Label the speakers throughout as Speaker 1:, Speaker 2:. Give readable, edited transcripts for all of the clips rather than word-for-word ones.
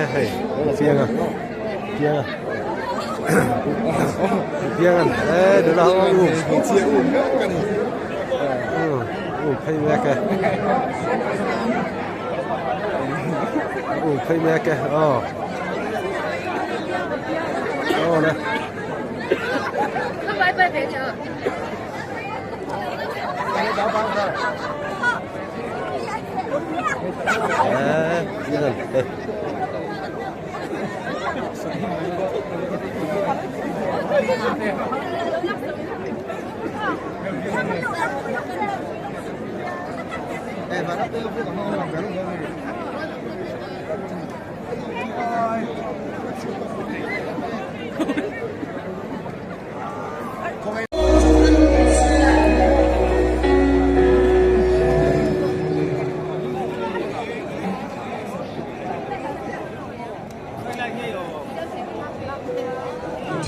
Speaker 1: Hei pianga pianga pianga e nula ho u u phei mek e u phei mek e aw aw le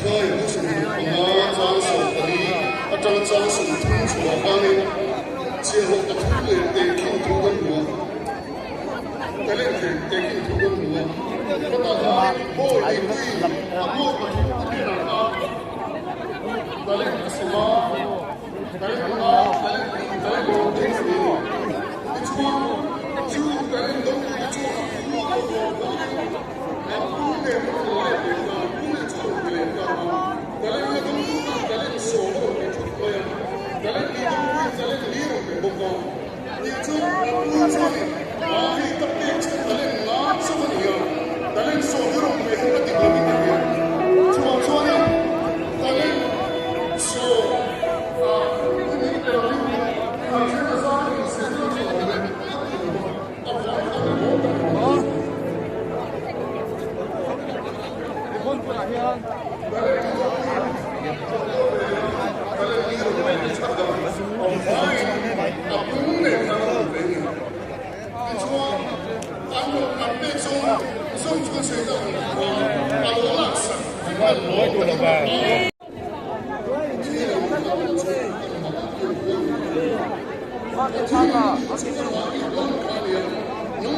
Speaker 2: Pathian in 25 chang 14 atanga chang 30 chhuah khanin chhiahhlawh pathum leh tehkhin thu kan hmu a, talent leh tehkhin thu kan hmu a. Khatah khan bawi neitui a bawi pathum te hnenah khan talent a sem a, talent nga, talent hnih, talent thum te a pe a ni. Tichuan, chu talent dawngtute chuan a phu a vang khanin a pu nen a rawn let leh ta, pu nen chu a rawn pe leh ta a. Talent la dawngtu khan talent sawm a rawn pe thut mai a, talent li dawngtuin talent li a rawn pe bawk a. Tichuan, a pu chuanin, A hei ka pek chu talent nga chauh a ni a, talent sawm i rawn pe hi ka dik lovin ka hria. Chuvang chuanin talent sawm a i min pe lovin a then a zar in zirtir chu a awm e a ti lo va, a vai khan a lawm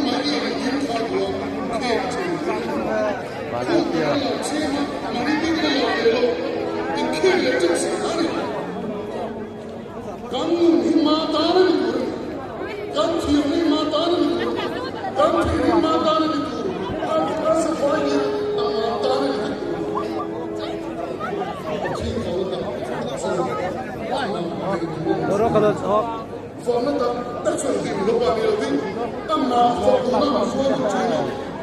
Speaker 2: tak a ni. Kan nun hi ma tan a ni tur a ni. Kan thiamna hi ma tan a ni tur a ni. Kan theihna hi ma tan a ni tur. Kan sakhua hi a ma tan a ni vek tur a ni. Pathian fahna tak chu Fahna tak tak chuan dim lo a ni lovin amah fah tuna a hruai lut thin a,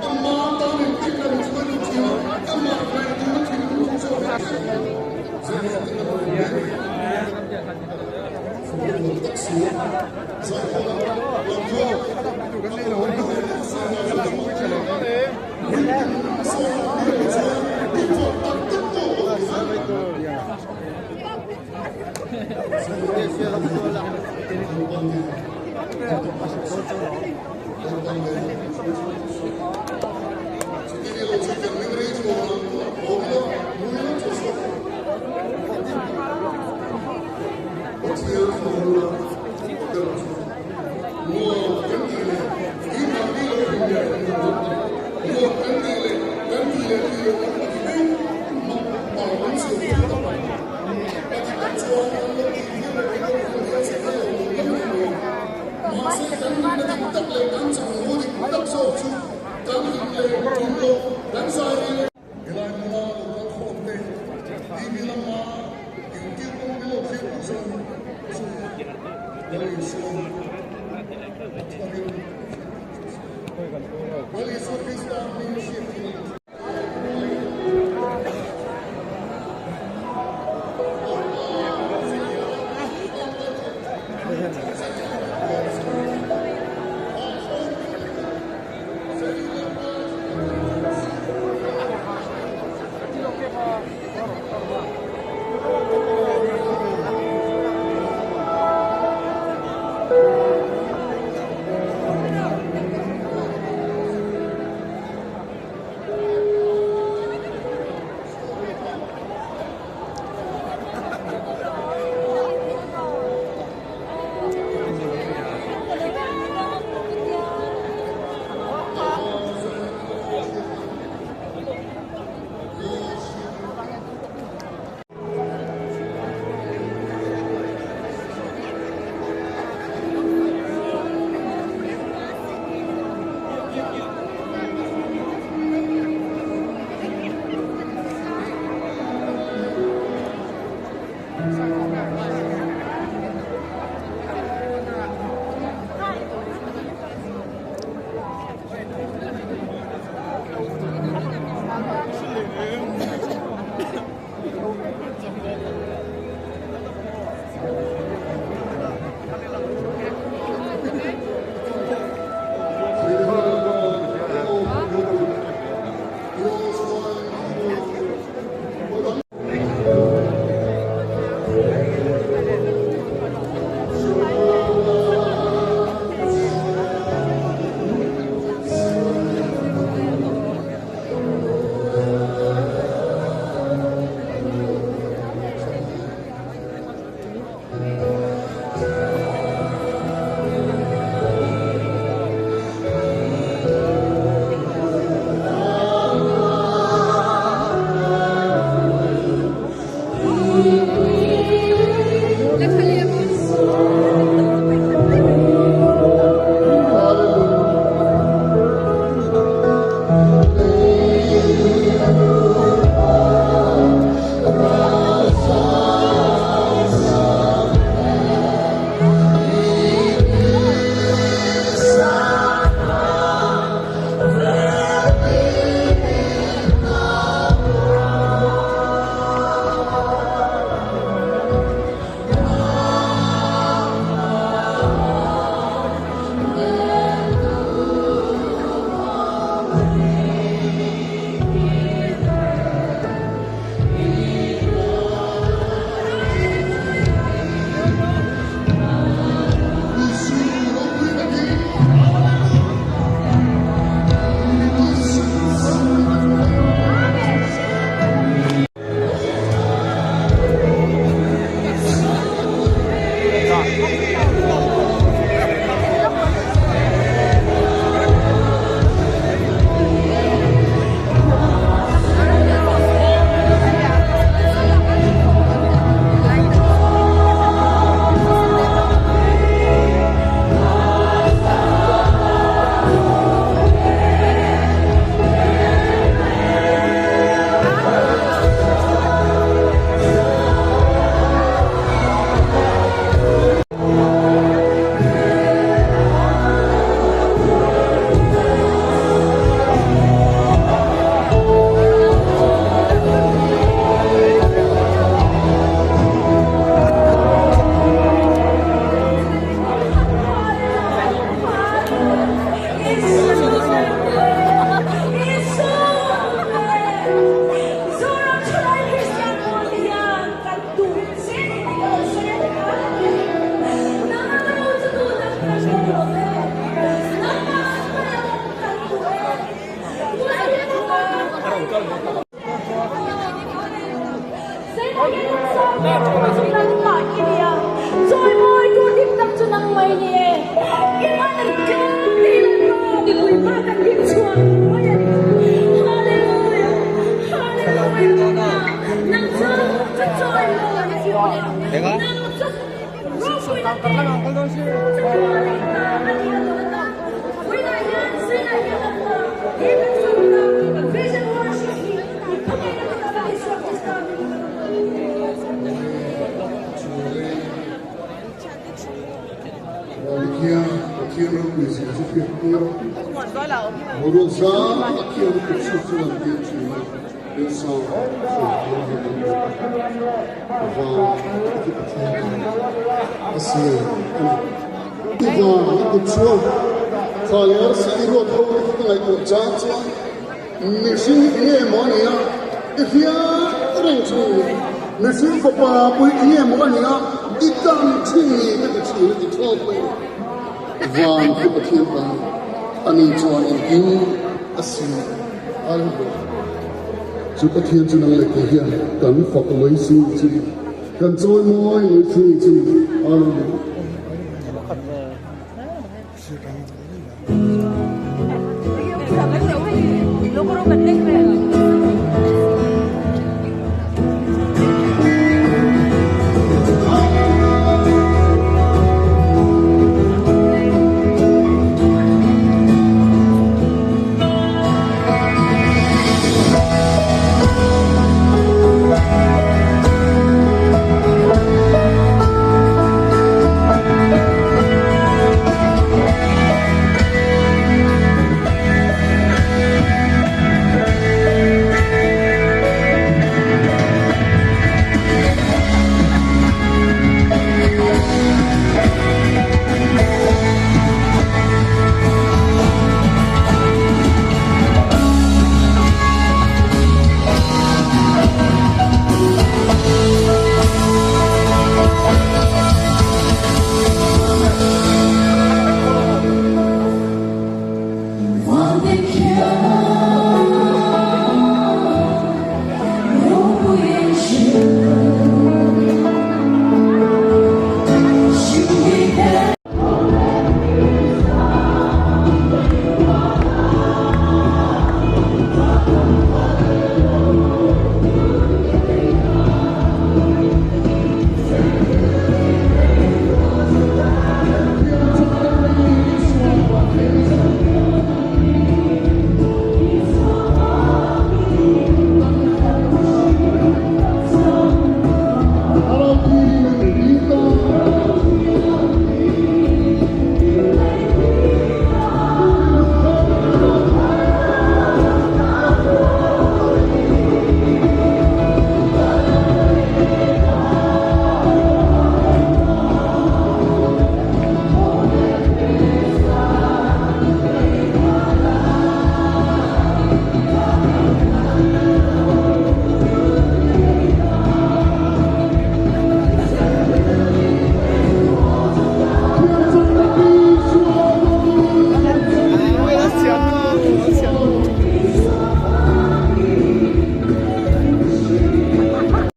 Speaker 2: ama tan inpekna min hruai lut thin a, amah ngaihtuahna thinlung chu chaw vek vek mai. Zirlai ten a rawn mek a ni. Fawng tak si a, Zaikhawla lamthua Khiang Pathian ropui zia chu hriat tir a, boruak zau tak hian kut chhut chu lan tir thin a, Rilsang hruai tir hi kan duh a, van khi Pathian tan a siam a ni. I van a kut chuan thla leh arsi i ruat ho te khi ka ngaihtuah chang chuan mihring i nge maw a nia, i hriat reng thin ni, mihring fapa pui i nge maw a nia, i dam thin ni ka ti thin a ti thlawt mai a ni. Van khi Pathian tan a ni chuan engkim a siam a ni ber. Chu Pathian chu nang leh kei hian kan fak lawih si ni chu, kan chawimawi lawih si ni chu, Hallelujah.